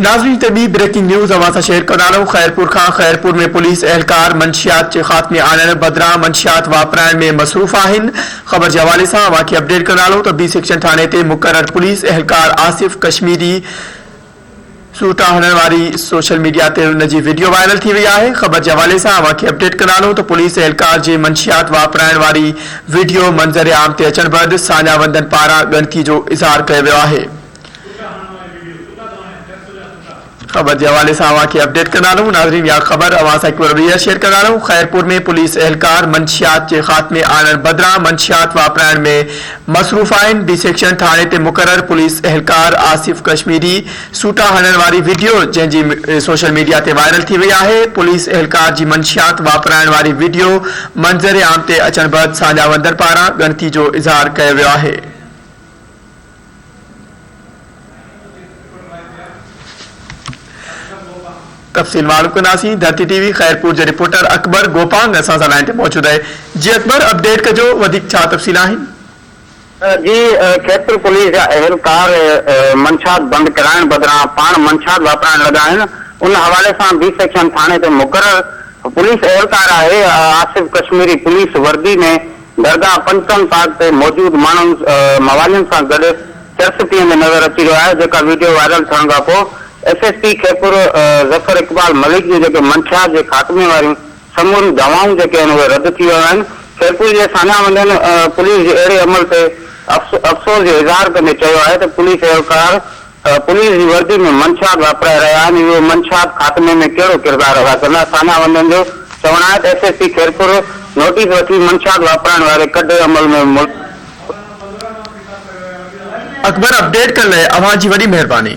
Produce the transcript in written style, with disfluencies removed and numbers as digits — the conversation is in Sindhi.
ناظرين هتي ٻي بريڪنگ نيوز اوهان سان شيئر ڪندا هلون خيرپور کان خيرپور ۾ پوليس اهلڪار منشيات جي خاتمي آڻڻ بدران منشيات واپرائڻ ۾ مصروف آهن خبر جي حوالي سان اوهان کي اپڊيٽ ڪندا هلون ته بي سيڪشن ٿاڻي تي مقرر پوليس اهلڪار آصف ڪشميري سوٽا هڻڻ واري سوشل ميڊيا تي ان جي وڊيو وائرل ٿي وئي آهي خبر جي حوالي سان اوهان کي اپڊيٽ ڪندا هلون ته پوليس اهلڪار جي منشيات واپرائڻ واري وڊيو منظر عام تي اچڻ بعد ساڃاهه وندن پاران ڳڻتي جو اظهار ڪيو ويو آهي. خبر جي حوالي سان اوهان کي اپڊيٽ ڪندا هلون ناظرين اها خبر اوهان سان هڪ ڀيرو ٻيهر شيئر ڪندا هلون خيرپور ۾ پوليس اهلڪار منشيات جي خاتمي آڻڻ بدران منشيات واپرائڻ ۾ مصروف آهن بي سيڪشن ٿاڻي تي مقرر پوليس اهلڪار آصف ڪشميري سوٽا هڻڻ واري وڊيو جنهن جي سوشل ميڊيا تي وائرل ٿي وئي آهي پوليس اهلڪار جي منشيات واپرائڻ واري وڊيو منظر عام تي اچڻ بعد ساڃاهه وندر پاران ڳڻتي جو اظهار ڪيو ويو آهي. تفصيل معلوم ڪنداسين ڌرتي ٽي وي خيرپور جي رپورٽر اڪبر گوپانگ اسان سان لائين تي موجود آهي جي اڪبر اپڊيٽ ڪجو وڌيڪ ڇا تفصيل آهن. جي خيرپور پوليس جا اهلڪار منشيات بند ڪرائڻ بدران پاڻ منشيات واپرائڻ لڳا آهن ان حوالي سان بي سيڪشن ٿاڻي تي مقرر پوليس اهلڪار آهي آصف ڪشميري پوليس وردي ۾ درگاهه پنجتن پاڪ تي موجود ماڻهن موالين سان گڏ چرس پيئندي نظر اچي رهيو آهي جيڪا ويڊيو وائرل ٿيڻ کان پوء S S P Khairpur Zafar Iqbal Malik جون جيڪي منشيات جي خاتمي واريون سموريون دعوائون جيڪي آهن اهي رد ٿي ويون آهن خيرپور جي ساڃاهه وندن پوليس جي اهڙي عمل تي افسوس جو اظهار ڪندي چيو آهي ته پوليس اهلڪار پوليس جي وردي ۾ منشيات واپرائي رهيا آهن، اهي منشيات خاتمي ۾ ڪهڙو ڪردار ادا ڪندا؟ ساڃاهه وندن جو چوڻ آهي ته S S P Khairpur notice وٺي منشيات واپرائڻ واري ڪڍي عمل ۾ ملوث. اڪبر اپڊيٽ ڪرڻ لاء اوهان جي وڏي مهرباني.